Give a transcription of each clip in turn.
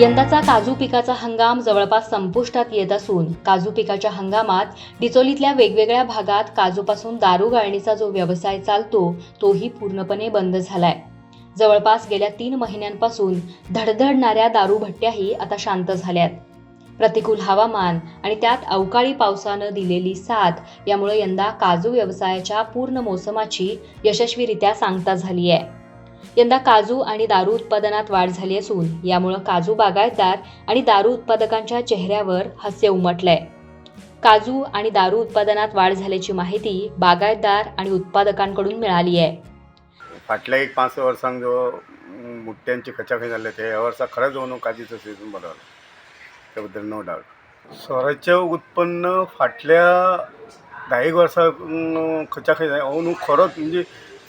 यंदाचा काजू पिकाचा हंगाम जवळपास संपुष्टात येत असून काजू पिकाच्या हंगामात डिचोलीतल्या वेगवेगळ्या भागात काजूपासून दारू गाळणीचा जो व्यवसाय चालतो तोही पूर्णपणे बंद झालाय. जवळपास गेल्या 3 महिन्यांपासून धडधडणाऱ्या दारू भट्ट्याही आता शांत झाल्यात. प्रतिकूल हवामान आणि त्यात अवकाळी पावसानं दिलेली साथ यामुळे यंदा काजू व्यवसायाच्या पूर्ण मोसमाची यशस्वीरित्या सांगता झाली आहे. यंदा काजू आणि दारू उत्पादनात वाढ झाली असून यामुळं काजू बागायतदार आणि दारू उत्पादकांच्या चेहऱ्यावर हास्य उमटलंय. काजू आणि दारू उत्पादनात वाढ झाल्याची माहिती बागायतदार आणि उत्पादकांकडून मिळाली आहे. फाटल्या एक 5 वर्सांक जो मुट्ट्यांची खचाखच जाल्ले ते ह्या वर्सा खरेंच न्हू काजीचो सिजन बरो जालो, त्या बद्दल नो डावट. सोऱ्याचें उत्पन्न फाटल्या 10 वर्सां खच्या खंय जाय हांव न्हू खरोच म्हणजे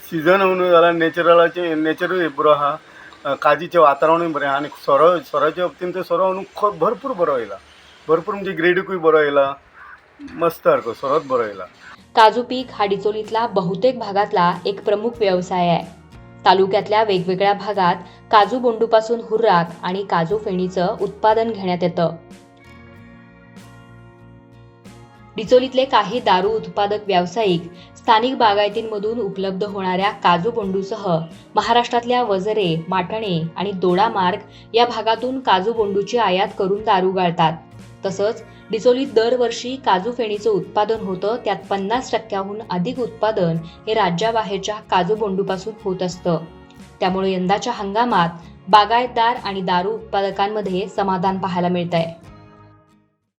सिजन न्हू जाला, नॅचरलाचें नॅचरूय बरो आहा, काजीचें वातावरणूय बरें आहा आनी सोरो सोऱ्याच्या बाबतीन तो सोरो न्हू भरपूर बरो येयला. भरपूर म्हणजे ग्रेडीकूय बरो येयला, मस्त सारको सोरोच बरो येयला. काजू पीक हा डिचोलीतला बहुतेक भागातला एक प्रमुख व्यवसाय आहे. तालुक्यातल्या वेगवेगळ्या भागात काजू बोंडूपासून हुर्राक आणि काजू फेणीचं उत्पादन घेण्यात येतं. डिचोलीतले काही दारू उत्पादक व्यावसायिक स्थानिक बागायतींमधून उपलब्ध होणाऱ्या काजू बोंडूसह महाराष्ट्रातल्या वजरे, माटणे आणि दोडामार्ग या भागातून काजू बोंडूची आयात करून दारू गाळतात. तसंच डिचोलीत दरवर्षी काजू फेणीचं उत्पादन होतं, त्यात 50%हून अधिक उत्पादन हे राज्याबाहेरच्या काजू बोंडूपासून होत असतं. त्यामुळे यंदाच्या हंगामात बागायतदार आणि दारू उत्पादकांमध्ये समाधान पाहायला मिळत आहे.